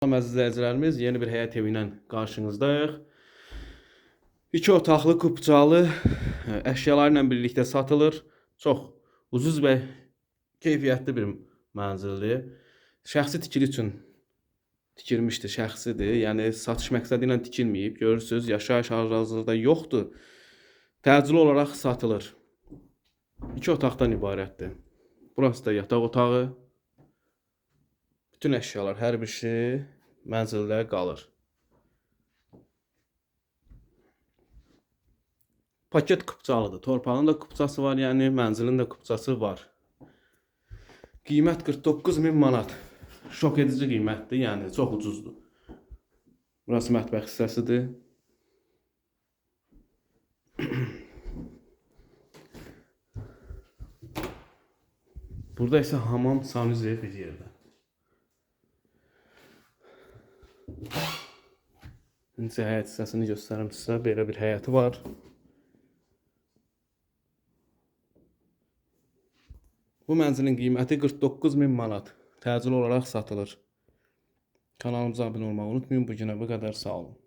Salam əziz izləyicilərimiz, yeni bir həyət evi ilə qarşınızdayıq. İki otaqlı, kupçalı, əşyaları ilə birlikdə satılır. Çox ucuz və keyfiyyətli bir mənzildir. Şəxsi tikili üçün tikilmişdir, şəxsidir. Yəni satış məqsədi ilə tikilməyib. Görürsüz, yaşayış hazırda yoxdur. Təcili olaraq satılır. İki otaqdan ibarətdir. Burası da yataq otağı. Bütün əşyalar, hər bir şey mənzildə qalır. Paket kupçalıdır. Torpağın da kupçası var, yəni mənzilin də kupçası var. Qiymət 49 min manat. Şok edici qiymətdir, yəni çox ucuzdur. Burası mətbəx hissəsidir. Burada isə hamam, sanuzel bir yerdə. İndi həyət hissəsini göstərim sizə. Belə bir həyəti var. Bu mənzilin qiyməti 49 min manat. Təcili olaraq satılır. Kanalımıza abunə olmağı unutmayın. Bu günə bu qədər. Sağ olun.